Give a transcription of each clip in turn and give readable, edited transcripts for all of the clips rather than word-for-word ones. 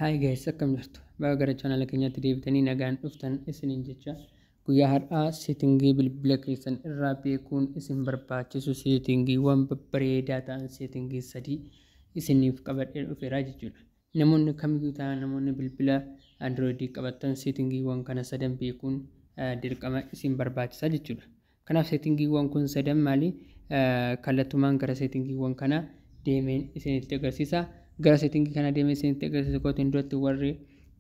Hi guys, akkam jirtu? Baga gara chaanala keenyaatti deebitanii nagaan dhuftan isiniin jecha. Guyyaa har'aa settingii bilbila keessan irraa beekuun isin barbaachisu settingiiwwan babbareedaa ta'an settingii 3 isiniif qabadhee dhufeera jechuudha. Namoonni kamiyyuu ta'an namoonni bilbila Androidii qabattan settingiiwwan kana sadan beekuun dirqama isin barbaachisa jechuudha. Kanaaf settingiiwwan kun sadan maali? Kallattumaan gara settingiiwwan kana deemeen isinitti agarsiisa. Gara settingii kana deemee isinitti agarsiisu kootiin duratti warri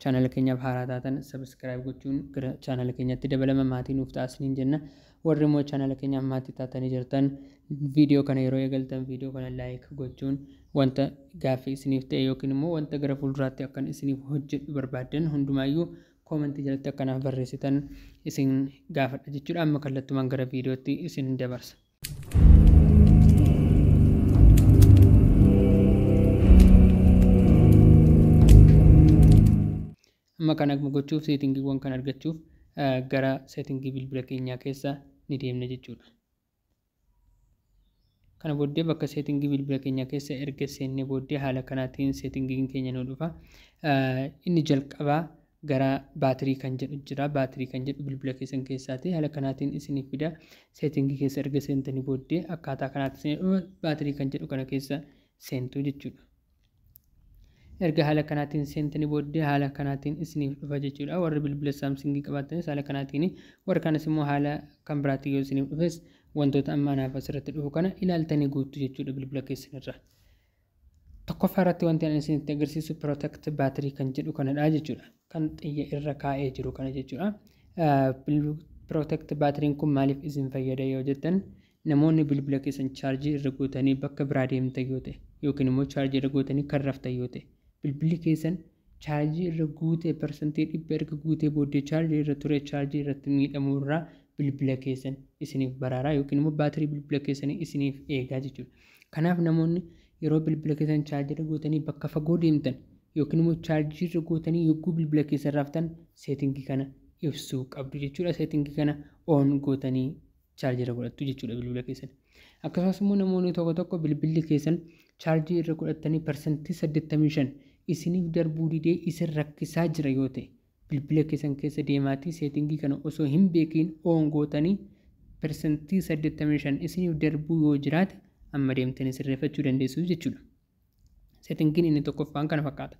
chaanala keenyaaf haaraa taatan subscribe gochuun gara chaanala keenyaatti dabalama maatii nuuf ta'a isiniin jenna. Warri immoo chaanala keenyaaf maatii taatanii jirtan viidiyoo kana yeroo eegaltan viidiyoo kana like gochuun wanta gaaffii isiniif ta'e yookiin immoo wanta gara fuulduraatti akkan isiniif hojjedhu barbaaddan hundumaayyuu koomentii jalatti akkanaaf barreessitan isin gaafadha jechuudha. Amma kallattumaan gara viidiyootti isin dabarsa. Amma kana gochuuf seetingiiwwan kan argachuuf gara seetingii bilbila keenyaa keessa ni deemna jechuudha. Kana booddee bakka seetingii bilbila keenyaa keessa erga seennee booddee haala kanaatiin seetingiin keenya nu dhufa. Inni jalqabaa gara baatirii kan jedhu jira. Baatirii kan jedhu bilbila keessan keessaati. Haala kanaatiin isiniif fida. Seetingii keessa erga seentanii booddee akkaataa kanaatti isinii dhufa. Baatirii kan jedhu kana keessa seentu jechuudha. Erga haala kanaatiin seentanii booddee haala kanaatiin isiniif dhufa jechuudha. Warri bilbila Samsungii qabaatanis haala kanaatiin, warri kanas immoo haala kan biraatti yoo isiniif dhufes wantoota amma anaaf asirratti dhufu kana ilaaltanii guuttu jechuudha bilbila keessanirra. Tokkoffaa irratti wanti ani isinitti agarsiisu protect battery kan jedhu kanadha jechuudha. Kan xiyya irra kaa'ee jiru kana jechuudha. Protect battery kun maaliif isin fayyada yoo jettan, namoonni bilbila keessan chaarjii irra gootanii bakka biraa deemtan yoo ta'e yookiin immoo chaarjii irra gootanii kan raftan yoo ta'e bilbilli keessan chaarjii irra guutee 100% erga guutee booddee chaarjii irra ture chaarjii irratti miidhamuu irraa bilbila keessan isiniif baraaraa yookiin immoo baatirii bilbila keessanii isiniif eegaa jechuudha. Kanaaf namoonni yeroo bilbila keessan chaarjii irra gootanii bakka fagoo deemtan yookiin immoo chaarjii irra gootanii yogguu bilbila keessan raftan seetingii kana ibsuu qabdu jechuudha. Seetingii kana on gootanii chaarjii irra godhattu jechuudha bilbila keessan. Akkasumas immoo namoonni tokko tokko bilbilli keessan chaarjii irra godhatanii 85% isiniif darbuu didee isin rakkisaa jira yoo ta'e bilbila keessan keessa deemaatii seetingii kana osoo hin beekiin on gootanii 85% isiniif darbuu yoo jiraate amma deemtanii sirreeffachuu dandeessu jechuudha. Seetingiin inni tokkoffaan kana fakkaata.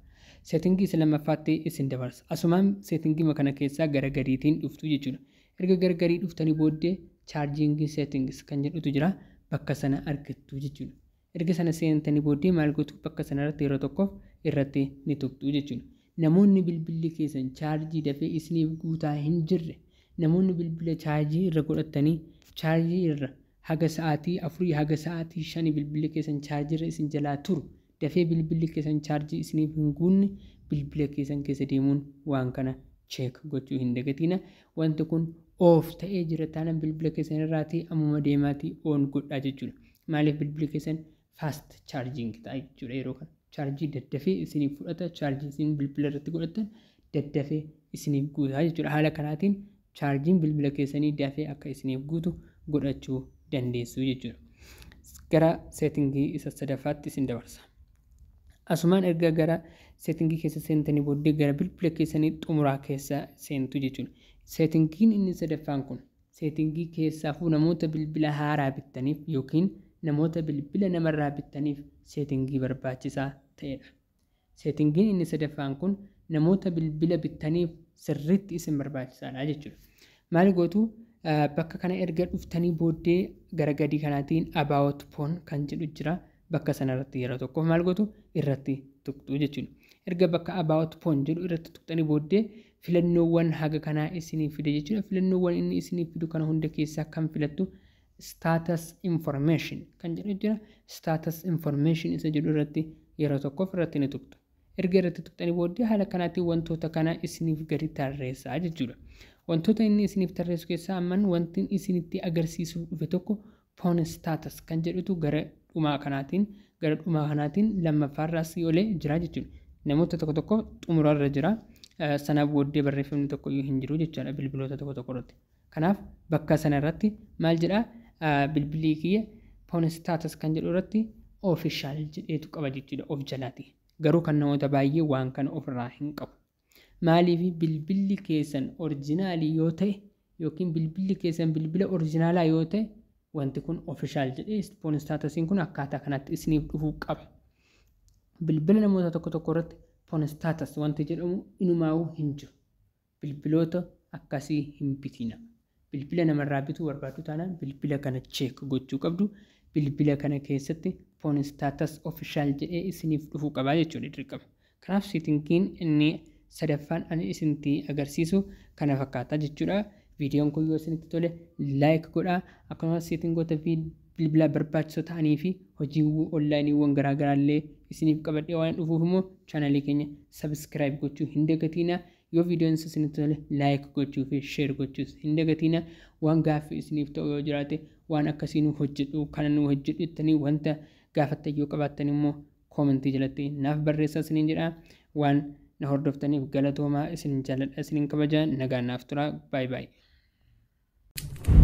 Seetingii isa lammaffaatti isin dabarsa. Asumaan seetingii kana keessaa gara gadiitiin dhuftu jechuudha. Erga gara gadii dhuftanii booddee chaarjiingii seetingis kan jedhutu jira. Bakka sana argattu jechuudha. Erga sana seentanii booddee maal gootu bakka sanarratti yeroo tokkoof irratti ni tuqxu jechuudha. Namoonni bilbilli keessan chaarjii dafee isiniif guutaa hin jirre, namoonni bilbila chaarjii irra godhatanii chaarjii irra haga sa'aatii 4 haga sa'aatii 5 bilbilli keessan chaarjii irra isin jalaa turu, dafee bilbilli keessan chaarjii isiniif hin guunne bilbila keessan keessa deemuun waan kana cheek gochuu hin dagatiina. Wanti kun off ta'ee jira taanaan bilbila keessan irraatii ammuma deemaatii on godhaa jechuudha. Maaliif bilbilli keessan fast charging ta'a jechuudha yeroo kana. Chaarjii daddafee isiniif fudhata, chaarjii isin bilbila irratti godhattan daddafee isiniif guutaa jechuudha. Haala kanaatiin chaarjiin bilbila keessanii dafee akka isiniif guutu godhachuu dandeessu jechuudha. Gara seetingii isa sadaffaatti isin dabarsa. Asumaan erga gara seetingii keessa seentanii booddee gara bilbila keessanii xumuraa keessa seentu jechuudha. Seetingiin inni sadaffaan kun seetingii keessaafuu namoota bilbila haaraa bittaniif yookiin namoota bilbila namarraa bittaniif seetingii barbaachisaa ta'edha. Seetingiin inni sadaffaan kun namoota bilbila bittaniif sirriitti isin barbaachisaadha jechuudha. Maal gootu bakka kana erga dhuftanii booddee gara gadii kanaatiin about phone kan jedhu jira. Bakka sanarratti yeroo tokkoof maal gootu irratti tuqxu jechuudha. Erga bakka about phone jedhu irratti tuqxanii booddee filannoowwan haga kanaa isiniif fida jechuudha. Filannoowwan inni isiniif fidu kana hunda keessaa kan filattu status information kan jedhu jira. Status information isa jedhu irratti yeroo tokkoof irratti ni tuqxu. Erga irratti tuqxanii booddee haala kanaatiin wantoota kana isiniif gadi tarreessaa jechuudha. Wantoota inni isiniif tarreessu keessaa amman wanti isinitti agarsiisuuf dhufe tokko phone status kan jedhutu gara dhumaa kanaatiin lammaffaarraas olee jira jechuudha. Namoota tokko tokko xumurarra jira. Sana booddee barreeffamni tokko iyyuu hin jiru jechuudha bilbiloota tokko tokko irratti. Kanaaf bakka sana irratti maal jedhaa bilbilli kiyya phone status kan jedhu irratti official jedheetu qaba jechuudha of jalaati. Garuu kan namoota baay'ee waan kana ofirraa hin qabu. Maaliif bilbilli keessan original yoo ta'e yookiin bilbilli keessan bilbila originalaa yoo ta'e, wanti kun official jedhee phone statusiin kun akkaataa kanatti isiniif dhufuu qaba. Bilbila namoota tokko tokko irratti phone status wanti jedhamu inumaa'uu hin jiru. Bilbiloota akkasii hin bitina. Bilbila namarraa bituu barbaaddu taanaan bilbila kana check gochuu qabdu. Bilbila kana keessatti phone status official jedhee isiniif dhufuu qabaa jechuudha dirqama. Kanaaf settingiin inni sadaffaan ani isinitti agarsiisu kana fakkaata jechuudha. Viidiyoon kun yoo isinitti tole like godhaa. Akkasumas settingoota bilbilaa barbaachisoo ta'anii fi hojiiwwan onlineiiwwan garaagaraa illee isiniif qabadhee waan dhufuuf immoo channelii keenya subscribe gochuu hin dagatinaa. Yoo viidiyoon isinitti tole like gochuu fi share gochuus hin dagatinaa. Waan gaaffii isiniif ta'u yoo jiraate, waan akkasii nu hojjedhu, kana nu hojjedhu jettanii wanta gaafattan yoo qabaattan immoo commentii jalatti naaf barreessaa isiniin jedha. Waan na hordoftaniif galatoomaa, isin jaalladha, isiniin kabaja, nagaan naaf tura. Baay'ee baay'ee.